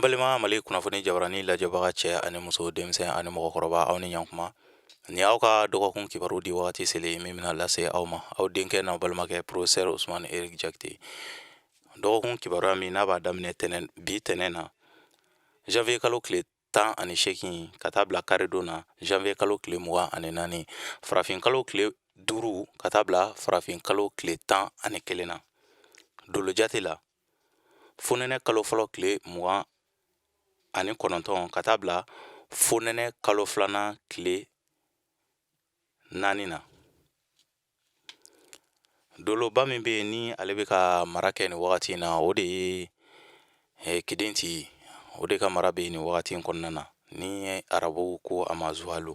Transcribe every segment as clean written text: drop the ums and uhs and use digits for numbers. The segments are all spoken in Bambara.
An balima Mali kunnafoni jabarani lajɛbaga, cɛ ani muso, denmisɛn ani mɔgɔkɔrɔba, aw ni ɲankuma. Ni aw ka dɔgɔkun kibaru di wagati selen min bɛna lase aw ma, aw denkɛ n'aw balimakɛ, Professeur Ousmane Eric Diakité. Dɔgɔkun kibaruya min n'a b'a daminɛ tɛnɛ, bi tɛnɛ na, janvier kalo tile 18, ka taa bila karidon na, janvier kalo tile 24, farafin kalo tile 5, ka taa bila farafin kalo tile 11 na, dolo jate la, fonɛnɛ kalo fɔlɔ tile 29, ka taa bila fonɛnɛ kalo filanan tile 4 na. Doloba min bɛ yen ni ale bɛ ka mara kɛ nin wagati in na, o de ye Kidenti. O de ka mara bɛ yen nin wagati in kɔnɔna na, ni arabuw ko a ma Zuhalu.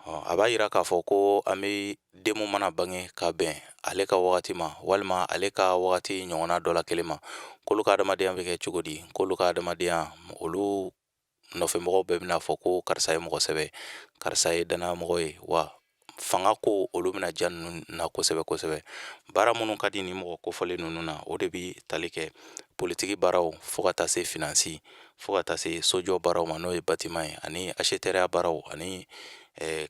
A b'a yira k'a fɔ ko an bɛ den mun mana bange ka bɛn ale ka wagati ma, walima ale ka wagati ɲɔgɔnna dɔ la kelen ma, k'olu ka adamadenya bɛ kɛ cogo di? K'olu ka adamadenya, olu nɔfɛmɔgɔw bɛɛ bɛna fɔ ko karisa ye mɔgɔ sɛbɛ, karisa ye dannamɔgɔ ye. Wa fanga ko olu bɛna diya ninnu na kosɛbɛ kosɛbɛ. Baara minnu ka di ni mɔgɔ kofɔlen ninnu na, o de bɛ tali kɛ politiki baaraw, fo ka taa se finance, fo ka taa se sojɔ baaraw ma, n'o ye bâtiment ye, ani acheteurya baaraw, ani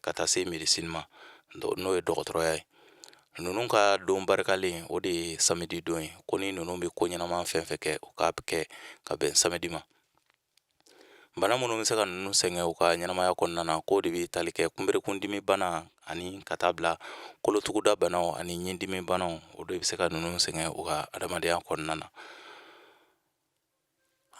ka taa se médecine ma, n'o ye dɔgɔtɔrɔya ye. Ninnu ka don barikalen, o de ye samedi don ye. Ko ni ninnu bɛ ko ɲɛnama fɛn fɛn kɛ, o k'a kɛ ka bɛn samedi ma. Bana minnu bɛ se ka ninnu sɛgɛn u ka ɲɛnamaya kɔnɔna na, k'o de bɛ tali kɛ kunberekundimi bana, ani ka taa bila kolotuguda banaw ani ɲindimi banaw. O de bɛ se ka ninnu sɛgɛn u ka adamadenya kɔnɔna na.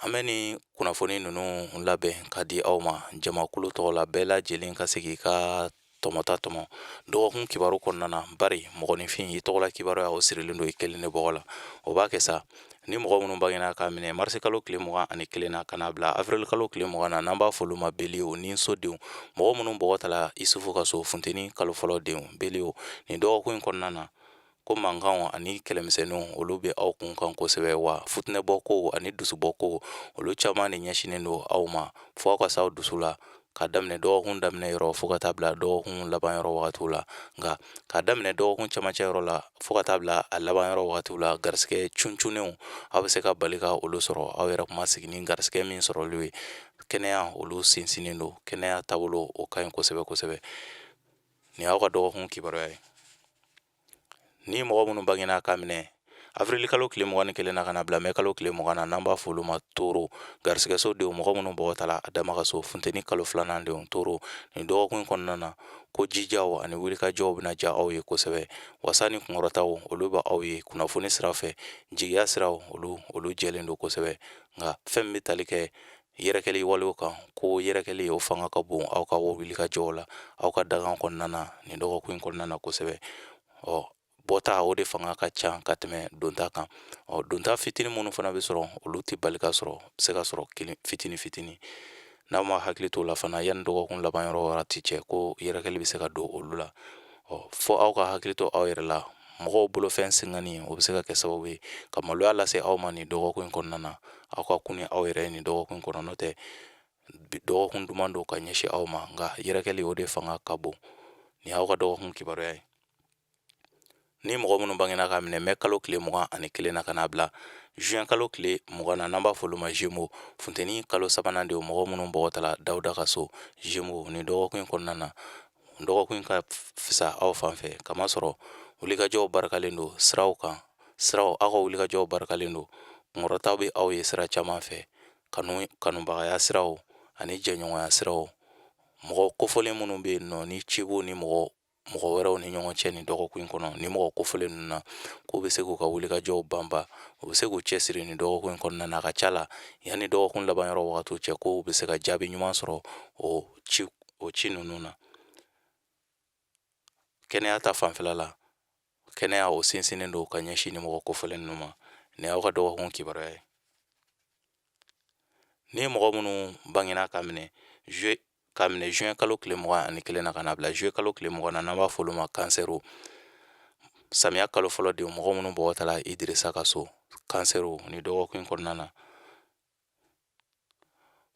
An bɛ nin kunnafoni ninnu labɛn ka di aw ma jamakulu tɔgɔ la, bɛɛ lajɛlen ka se k'i ka tɔmɔta tɔmɔ dɔgɔkun kibaru kɔnɔna na, bari mɔgɔninfin, i tɔgɔla kibaruya, o sirilen don i kelen de bɔgɔ la. O b'a kɛ sa, ni mɔgɔ minnu bangena k'a minɛ marisi kalo tile 21 na ka n'a bila avril kalo tile 20 na, n'an b'a fɔ olu ma bélier ni sodenw, mɔgɔ minnu bɔgɔ tala Isufu ka so, funteni kalo fɔlɔ denw, bélier, nin dɔgɔkun in kɔnɔna na, ko mankanw ani kɛlɛmisɛnninw, olu bɛ aw kun kan kosɛbɛ. Wa futinɛbɔ kow ani dusubɔ kow, olu caman de ɲɛsinnen don aw ma, fo aw ka s'aw dusu la, k'a daminɛ dɔgɔkun daminɛ yɔrɔ fo ka taa bila dɔgɔkun laban yɔrɔ wagatiw la. Nka k'a daminɛ dɔgɔkun camancɛ yɔrɔ la fo ka taa bila a laban yɔrɔ wagatiw la, garisigɛ cuncunnenw, aw bɛ se ka bali ka olu sɔrɔ, aw yɛrɛ kuma sigi ni garisigɛ min sɔrɔli ye. Kɛnɛya, olu sinsinnen don. Kɛnɛya taabolo, o ka ɲi kosɛbɛ kosɛbɛ. Nin y'aw ka dɔgɔkun kibaruya ye. Ni mɔgɔ minnu bangena k'a minɛ avril kalo tile 21 na ka na bila mɛ kalo tile 20 na, n'an b'a fɔ olu ma taureau, garisigɛso denw, mɔgɔ minnu bɔgɔ tala Adama ka so, funteni kalo filanan denw, taureau, nin dɔgɔkun in kɔnɔna na, ko jijaw ani wulikajɔw bɛna diya aw ye kosɛbɛ. Wasa ni kunkɔrɔtaw, olu bɛ aw ye kunnafoni sira fɛ. Jigiya siraw, olu jɛlen don kosɛbɛ. Nka fɛn min bɛ tali kɛ yɛrɛkɛli walew kan, ko yɛrɛkɛli, o fanga ka bon aw ka wulikajɔw la, aw ka dakan kɔnɔna na nin dɔgɔkun in kɔnɔna na kosɛbɛ. Ɔ bɔta, o de fanga ka ca ka tɛmɛ donta kan. Ɔ donta fitinin minnu fana bɛ sɔrɔ, olu tɛ bali ka sɔrɔ, se ka sɔrɔ kelen fitinin fitinin. N'aw ma hakili t'o la fana, yanni dɔgɔkun laban yɔrɔ wagati cɛ, ko yɛrɛkɛli bɛ se ka don olu la. Ɔ fo aw ka hakili to aw yɛrɛ la. Mɔgɔw bolofɛn singani, o bɛ se ka kɛ sababu ye ka maloya lase aw ma nin dɔgɔkun in kɔnɔna na. Aw ka kun ni aw yɛrɛ ye nin dɔgɔkun kɔnɔ, n'o tɛ dɔgɔkun duman don ka ɲɛsin aw ma. Nka yɛrɛkɛli, o de fanga ka bon. Nin y'aw ka dɔgɔkun kibaruya ye. Ni mɔgɔ minnu bangena k'a minɛ mɛ kalo tile 21 na ka n'a bila juin kalo tile 20 na, n'an b'a fɔ olu ma Gémeaux, funteni kalo sabanan de, mɔgɔ minnu bɔgɔ tala Dawuda ka so, Gémeaux, nin dɔgɔkun in kɔnɔna na, dɔgɔkun in ka fisa aw fan fɛ, kamasɔrɔ wulikajɔw barikalen don siraw kan. Siraw, aw ka wulikajɔw barikalen don, kunkɔrɔtaw bɛ aw ye sira caman fɛ, kanu, kanubagaya siraw ani jɛɲɔgɔnya siraw. Mɔgɔ kofɔlen minnu bɛ yen nɔ ni ci b'u ni mɔgɔ mɔgɔ wɛrɛw ni ɲɔgɔn cɛ nin dɔgɔkun in kɔnɔ, ni mɔgɔ kofɔlen ninnu na, k'u bɛ se k'u ka wulikajɔw banba, u bɛ se k'u cɛsiri nin dɔgɔkun in kɔnɔna na. A ka ca la, yanni dɔgɔkun laban yɔrɔ wagatiw cɛ, k'u bɛ se ka jaabi ɲuman sɔrɔ o ci ninnu na. Kɛnɛya ta fanfɛla la, kɛnɛya, o sinsinnen don ka ɲɛsin ni mɔgɔ kofɔlen ninnu ma. Nin y'aw ka dɔgɔkun kibaruya ye. Ni mɔgɔ minnu bangena k'a minɛ juin kalo tile 21 na ka na bila juillet kalo tile 20 na, n'an b'a fɔ olu ma cancer, samiya kalo fɔlɔ denw, mɔgɔ minnu bɔgɔ tala Idirisa ka so, cancer, nin dɔgɔkun in kɔnɔna na,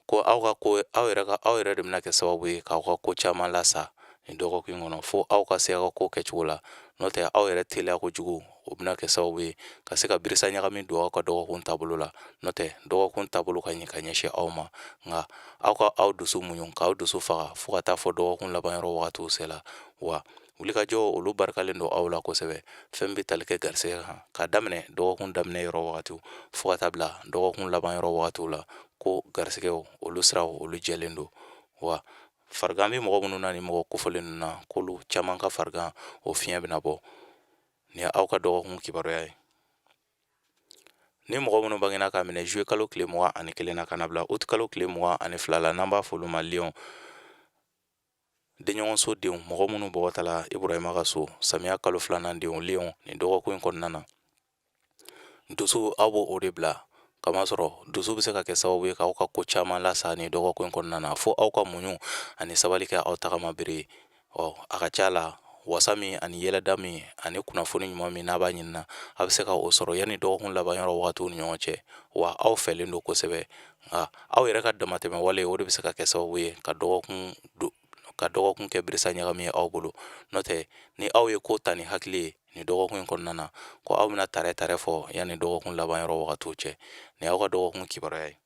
ko aw ka ko, aw yɛrɛ ka, aw yɛrɛ de bɛna kɛ sababu ye k'aw ka ko caman lasa nin dɔgɔkun in kɔnɔ, fo aw ka se aw ka ko kɛcogo la. N'o tɛ, aw yɛrɛ teliya kojugu, o bɛna kɛ sababu ye ka se ka birisa ɲagami don aw ka dɔgɔkun taabolo la. N'o tɛ, dɔgɔkun taabolo ka ɲi ka ɲɛsin aw ma, nka aw ka aw dusu muɲu k'aw dusu faga fo ka taa fɔ dɔgɔkun laban yɔrɔ wagatiw sela. Wa wulikajɔ olu barikalen don aw la kosɛbɛ, fɛn bɛ tali kɛ garisɛgɛ kan, k'a daminɛ dɔgɔkun daminɛ yɔrɔ wagatiw fo ka taa bila dɔgɔkun laban yɔrɔ wagatiw la, ko garisɛgɛw olu siraw olu jɛlen don. Wa farigan bɛ mɔgɔ minnu na, ni mɔgɔ kofɔlen ninnu na, k'olu caman ka farigan o fiɲɛ bɛna bɔ. Nin ye aw ka dɔgɔkun kibaruya ye. Ni mɔgɔ minnu bangena k'a minɛ juillet kalo tile 21 na ka na bila août kalo tile 22 la, n'an b'a fɔ olu ma lion denɲɔgɔnso denw, mɔgɔ minnu bɔgɔ tala Iburahima ka so, samiya kalo filanan denw, lion, nin dɔgɔkun in kɔnɔna na, dusu aw b'o o de bila, kamasɔrɔ dusu bɛ se ka kɛ sababu ye k'aw ka ko caman lasa nin dɔgɔkun in kɔnɔna na, fo aw ka muɲu ani sabali kɛ aw tagama bere ye. Ɔ a ka ca la, wasa min ani yɛlɛda min ani kunnafoni ɲuman min n'a b'a ɲinina, a bɛ se ka o sɔrɔ yanni dɔgɔkun laban yɔrɔ wagatiw ni ɲɔgɔn cɛ. Wa aw fɛlen don kosɛbɛ, nka aw yɛrɛ ka damatɛmɛ wale, o de bɛ se ka kɛ sababu ye ka dɔgɔkun kɛ birisa ɲagami ye aw bolo. N'o tɛ, ni aw ye ko ta ni hakili ye nin dɔgɔkun in kɔnɔna na, ko aw bɛna tarɛ tarɛ fɔ yanni dɔgɔkun laban yɔrɔ wagatiw cɛ. Nin y'aw ka dɔgɔkun kibaruya ye.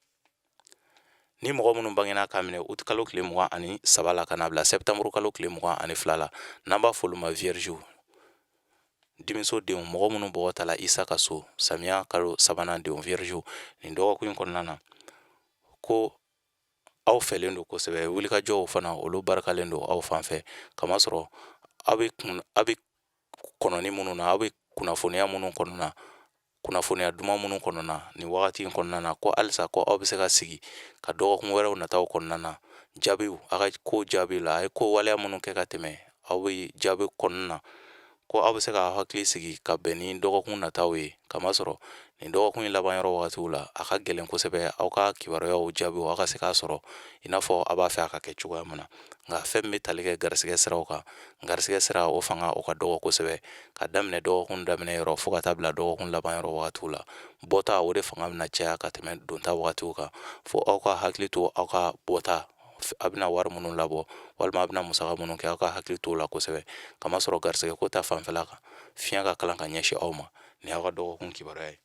Ni mɔgɔ minnu bangena k'a minɛ uti kalo tile 23 la ka na bila sɛptanburu kalo tile 22 la, n'an b'a fɔ olu ma vierge dimiso denw, mɔgɔ minnu bɔgɔ tala Isa ka so, samiya kalo sabanan denw, vierge, nin dɔgɔkun in kɔnɔna na, ko aw fɛlen don kosɛbɛ. Wulikajɔw fana olu barikalen don aw fan fɛ, kamasɔrɔ aw bɛ kɔnɔni minnu na, aw bɛ kunnafoniya minnu kɔnɔ na, kunnafoniya duman minnu kɔnɔ na nin wagati in kɔnɔna na, ko halisa ko aw bɛ se ka sigi ka dɔgɔkun wɛrɛw nataw kɔnɔna na jaabiw, a ka ko jaabi la, a ye ko waleya minnu kɛ ka tɛmɛ, aw bɛ jaabi kɔnɔna na, ko aw bɛ se ka hakili sigi ka bɛn ni dɔgɔkun nataw ye, kamasɔrɔ nin dɔgɔkun in laban yɔrɔ wagatiw la, a ka gɛlɛn kosɛbɛ aw ka kibaruyaw jaabiw aw ka se k'a sɔrɔ i n'a fɔ aw b'a fɛ a ka kɛ cogoya min na. Nka fɛn min bɛ tali kɛ garisɛgɛ siraw kan, garisɛgɛ sira o fanga o ka dɔgɔ kosɛbɛ, ka daminɛ dɔgɔkun daminɛ yɔrɔ fo ka taa bila dɔgɔkun laban yɔrɔ wagatiw la. Bɔta o de fanga bɛna caya ka tɛmɛ donta wagatiw kan, fo aw ka hakili to aw ka bɔta, a bɛna wari minnu labɔ walima a bɛna musaka minnu kɛ, aw ka hakili to o la kosɛbɛ, kamasɔrɔ garisɛgɛ ko ta fanfɛla kan, fiɲɛ ka kalan ka ɲɛsin aw ma. Nin y'aw ka dɔgɔkun kibaruya ye.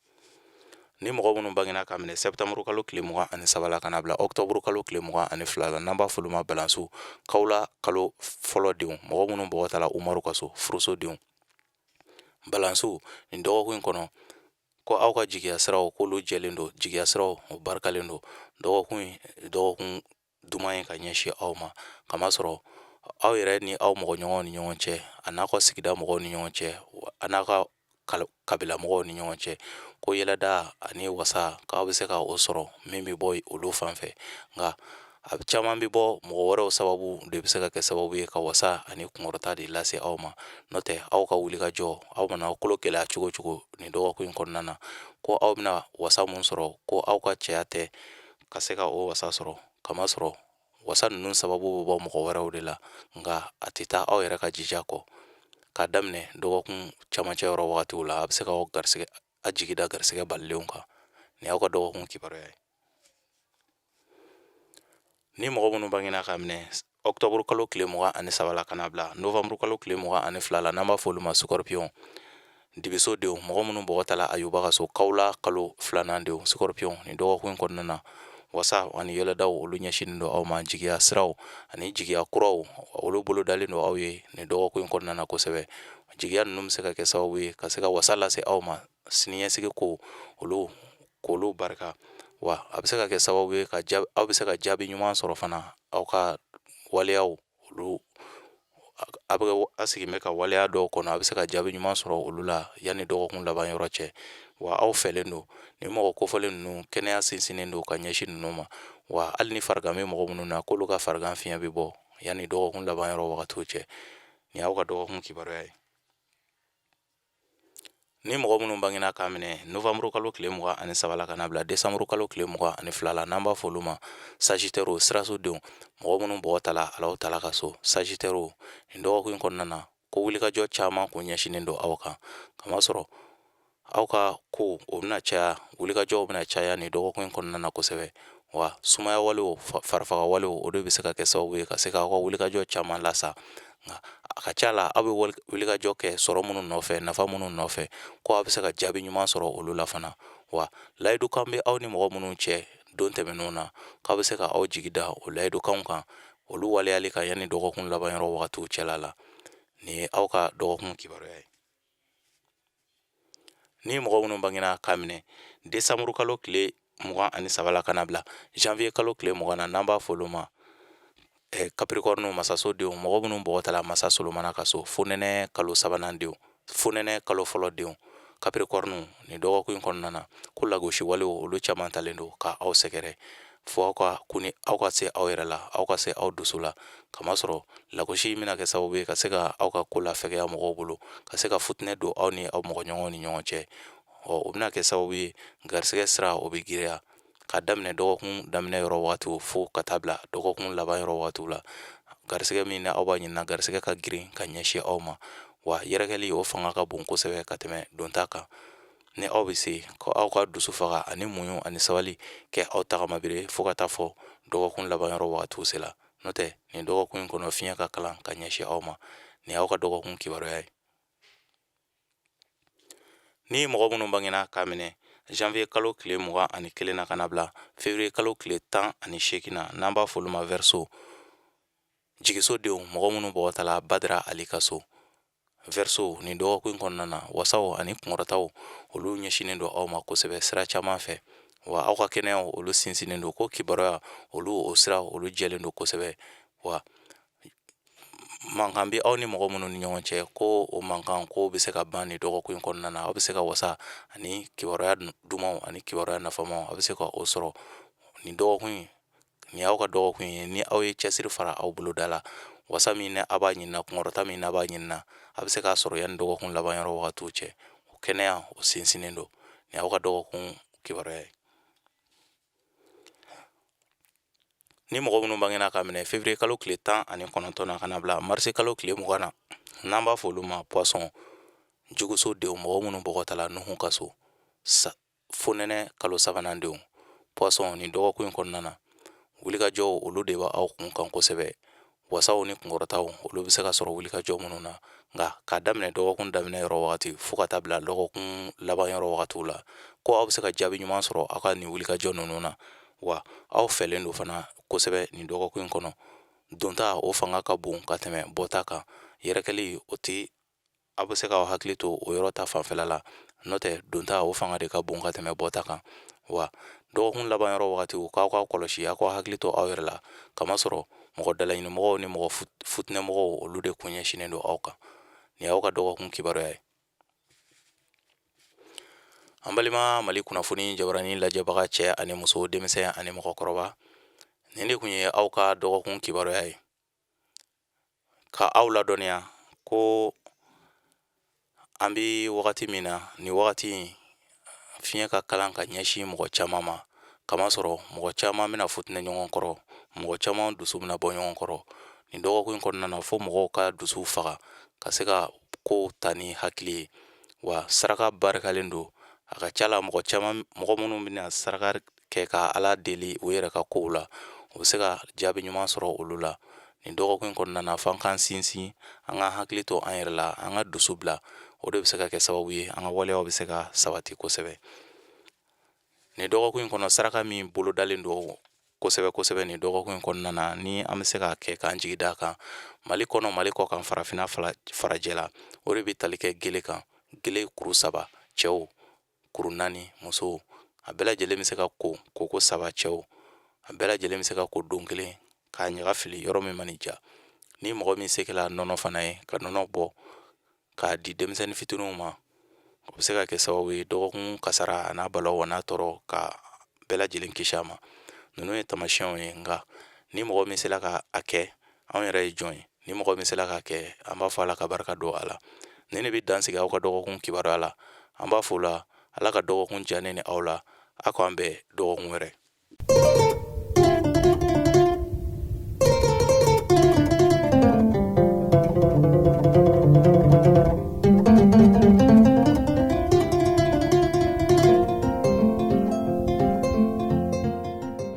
Ni mɔgɔ minnu bangena k'a minɛ sɛptanburu kalo tile 23 la ka na bila ɔkutɔburu kalo tile 22 la, n'an b'a fɔ olu ma balansiw, kawula kalo fɔlɔ denw, mɔgɔ minnu bɔgɔ tala Umaru ka so, furuso denw, balansiw, nin dɔgɔkun in kɔnɔ, ko aw ka jigiya siraw k'olu jɛlen don, jigiya siraw o barikalen don. Dɔgɔkun in dɔgɔkun duman ye ka ɲɛsin aw ma, kamasɔrɔ aw yɛrɛ ni aw mɔgɔ ɲɔgɔnw ni ɲɔgɔn cɛ, a n'a ka sigida mɔgɔw ni ɲɔgɔn cɛ, a n'a ka kabila mɔgɔw ni ɲɔgɔn cɛ, ko yɛlɛda ani wasa k'aw bɛ se ka o sɔrɔ min bɛ bɔ olu fan fɛ. Nka a caman bɛ bɔ mɔgɔ wɛrɛw sababu de bɛ se ka kɛ sababu ye ka wasa ani kunkɔrɔta de lase aw ma. N'o tɛ, aw ka wulikajɔ, aw mana aw kolo gɛlɛya cogo cogo nin dɔgɔkun in kɔnɔna na, ko aw bɛna wasa mun sɔrɔ, ko aw ka cɛya tɛ ka se ka o wasa sɔrɔ, kamasɔrɔ wasa ninnu sababu bɛ bɔ mɔgɔ wɛrɛw de la, nka a tɛ taa aw yɛrɛ ka jija kɔ. K'a daminɛ dɔgɔkun camancɛ yɔrɔ wagatiw la, a bɛ se ka aw garisɛgɛ a jigi da garisɛgɛ balilenw kan. Nin y'aw ka dɔgɔkun kibaruya ye. Ni mɔgɔ minnu bangena k'a minɛ ɔkutɔburu kalo tile 23 la ka na bila novanburu kalo tile 22 la, n'an b'a fɔ olu ma scorpion dibiso denw, mɔgɔ minnu bɔgɔ tala Ayuba ka so, kawula kalo filanan denw, scorpion, nin dɔgɔkun in kɔnɔna na, wasa ani yɛlɛdaw olu ɲɛsinnen don aw ma. Jigiya siraw ani jigiya kuraw olu bolo dalen don aw ye nin dɔgɔkun in kɔnɔna na kosɛbɛ. Jigiya ninnu bɛ se ka kɛ sababu ye ka se ka wasa lase aw ma, siniɲɛsigi ko olu k'olu barika. Wa a bɛ se ka kɛ sababu ye ka aw bɛ se ka jaabi ɲuman sɔrɔ fana aw ka waleyaw olu a bɛ a sigi bɛ ka waleya dɔw kɔnɔ, a bɛ se ka jaabi ɲuman sɔrɔ olu la yanni dɔgɔkun laban yɔrɔ cɛ. Wa aw fɛlen don. Nin mɔgɔ kofɔlen ninnu, kɛnɛya sinsinnen don ka ɲɛsin ninnu ma. Wa hali ni farigan bɛ mɔgɔ minnu na, k'olu ka farigan fiɲɛ bɛ bɔ yanni dɔgɔkun laban yɔrɔ wagatiw cɛ. Nin y'aw ka dɔgɔkun kibaruya ye. Ni mɔgɔ minnu bangena k'a minɛ novanburu kalo tile 23 la ka na bila desanburu kalo tile 22 la, n'an b'a fɔ olu ma sagittaire siraso denw, mɔgɔ minnu bɔgɔ tala Alahu taala ka so, sagittaire, nin dɔgɔkun in kɔnɔna na, ko wulikajɔ caman kun ɲɛsinnen don aw kan, kamasɔrɔ aw ka ko o bɛna caya, wulikajɔw bɛna caya nin dɔgɔkun in kɔnɔna na kosɛbɛ. Wa sumaya walew, farifaga walew, o de bɛ se ka kɛ sababu ye ka se k'aw ka wulikajɔ caman lasa. Nka a ka ca la, aw bɛ wulikajɔ kɛ sɔrɔ minnu nɔfɛ, nafa minnu nɔfɛ, ko aw bɛ se ka jaabi ɲuman sɔrɔ olu la fana. Wa layidukan bɛ aw ni mɔgɔ minnu cɛ don tɛmɛnenw na, k'aw bɛ se ka aw jigi da o layidukanw kan, olu waleyali kan yanni dɔgɔkun laban yɔrɔ wagatiw cɛla la. Nin ye aw ka dɔgɔkun kibaruya ye. Ni mɔgɔ minnu bangena k'a minɛ desanburu kalo tile 23 la ka na bila janvier kalo tile 20 na, n'an b'a fɔ olu ma Capricorne masaso denw, mɔgɔ minnu bɔgɔ tala masa Solomana ka so, fonɛnɛ kalo sabanan denw, fonɛnɛ kalo fɔlɔ denw, Capricorne, nin dɔgɔkun in kɔnɔna na, ko lagosi walew olu caman talen don ka aw sɛgɛrɛ, fo aw ka kuni, aw ka se aw yɛrɛ la, aw ka se aw dusu la, kamasɔrɔ lagosi in bɛna kɛ sababu ye ka se ka aw ka ko lafɛgɛya mɔgɔw bolo, ka se ka futinɛ don aw ni aw mɔgɔɲɔgɔnw ni ɲɔgɔn cɛ. O bɛna kɛ sababu ye garisɛgɛ sira o bɛ giriya ka daminɛ dɔgɔkun daminɛ yɔrɔ wagatiw fo ka taa bila dɔgɔkun laban yɔrɔ wagatiw la. Garisɛgɛ min ni aw b'a ɲinina, garisɛgɛ ka girin ka ɲɛsin aw ma. Wa yɛrɛkɛli o fanga ka bon kosɛbɛ ka tɛmɛ donta kan. Ni aw bɛ se ko aw ka dusu faga ani muɲu ani sabali kɛ aw tagamabere fo ka taa fɔ dɔgɔkun laban yɔrɔ wagatiw sela. N'o tɛ, nin dɔgɔkun in kɔnɔ, fiɲɛ ka kalan ka ɲɛsin aw ma. Nin y'aw ka dɔgɔkun kibaruya ye. Ni mɔgɔ minnu bangena k'a minɛ janvier kalo tile 21 na ka na bila février kalo tile 18 na, n'an b'a fɔ olu ma Verseau jigiso denw, mɔgɔ minnu bɔgɔ tala Badara Ali ka so, Verseau, nin dɔgɔkun in kɔnɔna na, wasaw ani kunkɔrɔtaw olu ɲɛsinnen don aw ma kosɛbɛ sira caman fɛ. Wa aw ka kɛnɛyaw olu sinsinnen don, ko kibaruya olu o sira olu jɛlen don kosɛbɛ. Wa mankan bɛ aw ni mɔgɔ minnu ni ɲɔgɔn cɛ, ko o mankan ko bɛ se ka ban nin dɔgɔkun in kɔnɔna na. Aw bɛ se ka wasa ani kibaruya dumanw ani kibaruya nafamaw, aw bɛ se ka o sɔrɔ nin dɔgɔkun in. Nin y'aw ka dɔgɔkun ye ni aw ye cɛsiri fara aw boloda la. Wasa min ni aw b'a ɲinina, kunkɔrɔta min n'a b'a ɲinina, a bɛ se k'a sɔrɔ yanni dɔgɔkun laban yɔrɔ wagatiw cɛ. O kɛnɛya o sinsinnen don. Nin y'aw ka dɔgɔkun kibaruya ye. Ni mɔgɔ minnu bangena k'a minɛ février kalo tile 19 na ka na bila mars kalo tile 20 na, n'an b'a fɔ olu ma poisson juguso denw, mɔgɔ minnu bɔgɔ tala Nuhu ka so, fonɛnɛ kalo sabanan denw, poisson, nin dɔgɔkun in kɔnɔna na, wulikajɔw olu de b'aw kun kan kosɛbɛ. Wasaw ni kunkɔrɔtaw olu bɛ se ka sɔrɔ wulikajɔ minnu na, nka k'a daminɛ dɔgɔkun daminɛ yɔrɔ wagati fo ka taa bila dɔgɔkun laban yɔrɔ wagatiw la, ko aw bɛ se ka jaabi ɲuman sɔrɔ aw ka nin wulikajɔ ninnu na. Wa aw fɛlen don fana kosɛbɛ nin dɔgɔkun in kɔnɔ. Donta o fanga ka bon ka tɛmɛ bɔta kan. Yɛrɛkɛli o tɛ, aw bɛ se k'aw hakili to o yɔrɔ ta fanfɛla la. N'o tɛ, donta o fanga de ka bon ka tɛmɛ bɔta kan. Wa dɔgɔkun laban yɔrɔ wagatiw, k'aw k'aw kɔlɔsi, aw k'aw hakili to aw yɛrɛ la, kamasɔrɔ mɔgɔ dalaɲinimɔgɔw ni mɔgɔ futinɛmɔgɔw olu de kun ɲɛsinnen don aw kan. Nin y'aw ka dɔgɔkun kibaruya ye. An balima Mali kunnafoni jabarani lajɛbaga, cɛ ani muso, denmisɛn ani mɔgɔkɔrɔba, nin de kun ye aw ka dɔgɔkun kibaruya ye. Ka aw ladɔnniya ko an bi wagati min na, nin wagati in fiɲɛ ka kalan ka ɲɛsin mɔgɔ caman ma, kamasɔrɔ mɔgɔ caman bɛna futinɛ ɲɔgɔn kɔrɔ, mɔgɔ caman dusu bɛna bɔ ɲɔgɔn kɔrɔ nin dɔgɔkun in kɔnɔna na. Fo mɔgɔw ka dusu faga ka se ka kow ta ni hakili ye. Wa saraka barikalen don. A ka ca la, mɔgɔ caman, mɔgɔ minnu bɛna saraka kɛ ka Ala deli u yɛrɛ ka kow la, u bɛ se ka jaabi ɲuman sɔrɔ olu la nin dɔgɔkun in kɔnɔna na. Fo an k'an sinsin, an k'an hakili to an yɛrɛ la, an ka dusu bila. O de bɛ se ka kɛ sababu ye an ka waleyaw bɛ se ka sabati kosɛbɛ nin dɔgɔkun in kɔnɔ. Saraka min bolodalen don kosɛbɛ kosɛbɛ nin dɔgɔkun in kɔnɔna na, ni an bɛ se k'a kɛ k'an jigi d'a kan Mali kɔnɔ, Mali kɔ kan, farafinna farajɛ la, o de bɛ tali kɛ gele kan. Gele kuru 3 cɛw, kuru 4 musow. A bɛɛ lajɛlen bɛ se ka ko koko 3 cɛw. A bɛɛ lajɛlen bɛ se ka ko don kelen k'a ɲaga fili yɔrɔ min mana ja. Ni mɔgɔ min se kɛla nɔnɔ fana ye, ka nɔnɔ bɔ k'a di denmisɛnnin fitininw ma, o bɛ se ka kɛ sababu ye dɔgɔkun kasara a n'a balaw a n'a tɔɔrɔ ka bɛɛ lajɛlen kisi a ma. Ninnu ye taamasiyɛnw ye. Nka ni mɔgɔ min sera ka a kɛ, anw yɛrɛ ye jɔn ye? Ni mɔgɔ min sera k'a kɛ, an b'a fɔ Ala ka barika don a la. Nin de bɛ dan sigi aw ka dɔgɔkun kibaruya la. An b'a fɔ o la, Ala ka dɔgɔkun diya ne ni aw la. A k'an bɛn dɔgɔkun wɛrɛ.